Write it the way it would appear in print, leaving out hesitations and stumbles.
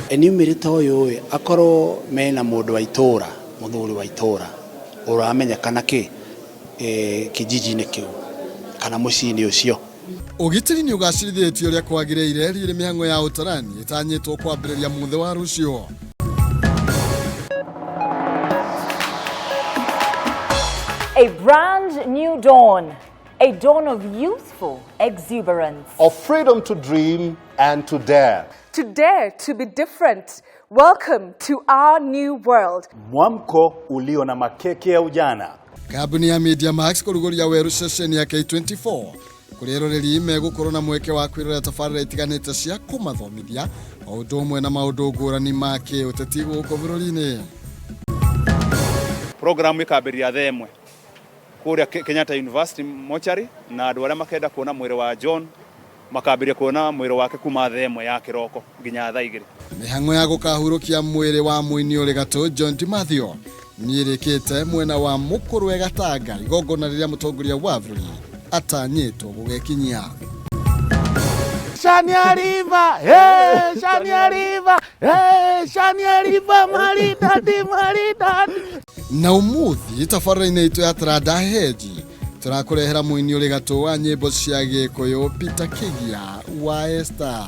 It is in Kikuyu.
Enumerator ũyũ ĩ akorwo mena mũndũ wa itũra, mũthuri wa itũra ũramenyekana kĩ kijiji-inĩ kĩu kana mũciĩ-inĩ ũcio. Ũgitĩri nĩ ũgacĩrithĩtio ũrĩa kwagĩrĩire rĩrĩ mĩhang'o ya ũtarani ĩtanyĩtwo kwambĩrĩria mũthĩ wa rũciũ. A brand new dawn, a dawn of youthful exuberance. Of freedom to dream and to dare. To dare to be different. Welcome to our new world. Mwamko ulio na makeke ya ujana. Kambuni ya Media Max kũrugũria werũ ceceni ya K24 kũrĩa eroreri megũkorwo na mweke wa kwĩrorera tabarĩra itiganĩte cia kũmathomithia o ũndũ ũmwe na maũndũ ngũrani ma kĩũteti gũkũ bũrũri-inĩ. Programu ĩkambĩrĩria thaa ĩmwe kũrĩa Kenyatta University mochari, na andũ arĩa makenda kuona mwĩrĩ wa John makambĩrĩria kuona mwĩrĩ wake kuma thaa ĩmwe ya kĩroko nginya thaa igĩrĩ. Mĩhang'o ya gũkahurũkia mwĩrĩ wa mũini ũrĩ gatũ John Dimathio nĩĩrĩkĩte mwena wa Mũkũrwe Gatanga, igongona rĩrĩa mũtongoria wa bũrũri atanyĩtwo gũgekinyia. Shania River, hey, Shania River, hey, Shania River, maridadi, maridadi. Na ũmũthĩ tabarĩra-inĩ itũ ya Taranda Heji tũrakũrehera mũini ũrĩ gatũ wa nyĩmbo cia Gĩkũyũ Peter Kĩgia wa Esther.